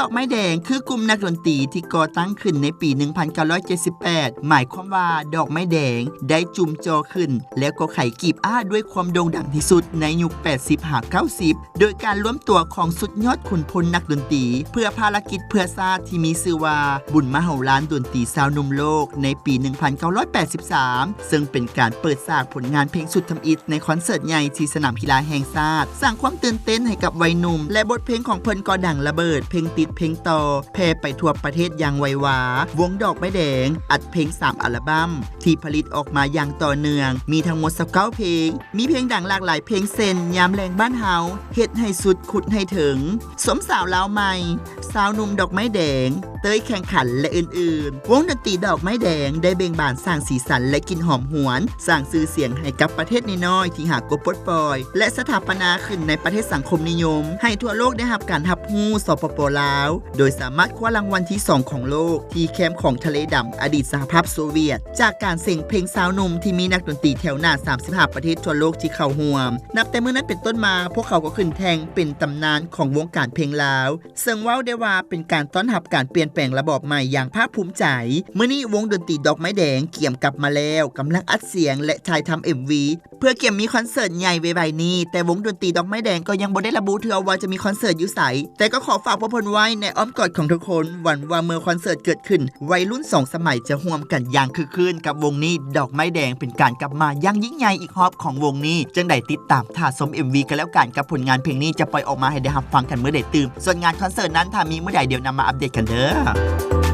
ດອກໄມ້ແດງ ຄືກຸ່ມນັກດົນຕີທີ່ກໍ່ຕັ້ງຂຶ້ນໃນປີໜຶ່ງພັນເກົ້າຮ້ອຍເຈັດສິບແປດ ໝາຍຄວາມວ່າດອກໄມ້ແດງໄດ້ຈຸ່ມຈໍ່ຂຶ້ນ ແລ້ວກໍໄຂກີບອ້າດ້ວຍຄວາມໂດ່ງດັງທີ່ສຸດໃນຍຸກແປດສິບຫາເກົ້າສິບ ໂດຍການລວມຕົວຂອງສຸດຍອດຂຸນພົນນັກດົນຕີ ເພື່ອພາລະກິດເພື່ອຊາດທີ່ມີຊື່ວ່າ ບຸນມະໂຫລານດົນຕີຊາວໜຸ່ມໂລກ ໃນປີໜຶ່ງພັນເກົ້າຮ້ອຍແປດສິບສາມ ເຊິ່ງເປັນການເປີດສາກຜົນງານເພງຊຸດທຳອິດໃນຄອນເສີດໃຫຍ່ທີ່ສະໜາມກິລາແຫ່ງຊາດ, ສ້າງຄວາມຕື່ນເຕັ້ນໃຫ້ກັບໄວໜຸ່ມ ແລະ ບົດເພງຂອງເພິ່ນກໍດັງລະເບີດ, ເພງຕິດເພງຕໍ່ ແຜ່ໄປທົ່ວປະເທດຢ່າງໄວວາ. ວົງດອກໄມ້ແດງ ອັດເພງສາມອັລບັມ ທີ່ຜະລິດອອກມາຢ່າງຕໍ່ເນື່ອງ, ມີທັງໝົດຊາວເກົ້າເພງ, ມີເພງດັງຫຼາກຫຼາຍເພງ ເຊັ່ນ ຍາມແລງບ້ານເຮົາ, ເຮັດໃຫ້ສຸດ ຂຸດໃຫ້ເຖິງ, ຊົມສາວລາວໃໝ່, ຊາວໜຸ່ມດອກໄມ້ແດງ, ເຕີຍແຂ່ງຂັນ ແລະ ອື່ນໆ. ວົງດົນຕີດອກໄມ້ແດງໄດ້ເບັ່ງບານສ້າງສີສັນ ແລະ ກິ່ນຫອມຫວນ, ສ້າງຊື່ສຽງໃຫ້ກັບປະເທດນ້ອຍໆທີ່ຫາກວ່າປົດປ່ອຍ ແລະ ສະຖາປະນາຂຶ້ນໃນປະເທດສັງຄົມນິຍົມ, ໃຫ້ທົ່ວໂລກໄດ້ຮັບການຮັບຮູ້ ສປປ ລາວ ໂດຍສາມາດຄວ້າລາງວັນທີສອງຂອງໂລກ ທີ່ແຄມຂອງທະເລດຳ ອະດີດສະຫະພາບໂຊວຽດ ຈາກການເສັງເພງຊາວໜຸ່ມທີ່ມີນັກດົນຕີແຖວໜ້າສາມສິບຫ້າປະເທດທົ່ວໂລກທີ່ເຂົ້າຮ່ວມ. ນັບແຕ່ມື້ນັ້ນເປັນຕົ້ນມາ, ພວກເຂົາກໍຂຶ້ນແທ່ງເປັນຕຳນານຂອງວົງການເພງລາວ, ເຊິ່ງເວົ້າໄດ້ວ່າເປັນການຕ້ອນຮັບການປ່ຽນແປງລະບອບໃໝ່ຢ່າງພາກພູມໃຈ. ມື້ນີ້ວົງດົນຕີດອກໄມ້ແດງກຽມກັບມາແລ້ວ, ກຳລັງອັດສຽງ ແລະ ຖ່າຍທຳເອັມວີ ເພື່ອກຽມມີຄອນເສີດໃຫຍ່ໄວໆນີ້, ແຕ່ວົງດົນຕີດອກໄມ້ແດງກໍຍັງບໍ່ໄດ້ລະບຸເທື່ອວ່າຈະມີຄອນເສີດຢູ່ໃສ, ແຕ່ກໍຂໍຝາກພວກເພິ່ນໄວ້ໃນອ້ອມກອດຂອງທຸກຄົນ, ຫວັງວ່າເມື່ອຄອນເສີດເກີດຂຶ້ນ, ໄວລຸ້ນສອງສະໄໝຈະຮ່ວມກັນຢ່າງຄຶກຄື້ນກັບວົງນີ້. ດອກໄມ້ແດງເປັນການກັບມາຢ່າງຍິ່ງໃຫຍ່ອີກຮອບຂອງວົງນີ້, ຈັ່ງໃດຕິດຕາມຖ້າຊົມເອັມວີກັນແລ້ວກັນ ກັບຜົນງານເພງນີ້ຈະປ່ອຍອອກມາໃຫ້ໄດ້ຮັບຟັງກັນເມື່ອໃດຕື່ມ. ສ່ວນງານຄອນເສີດນັ້ນ ຖ້າມີມື້ໃດດຽວນຳມາອັບເດດກັນເດີ້.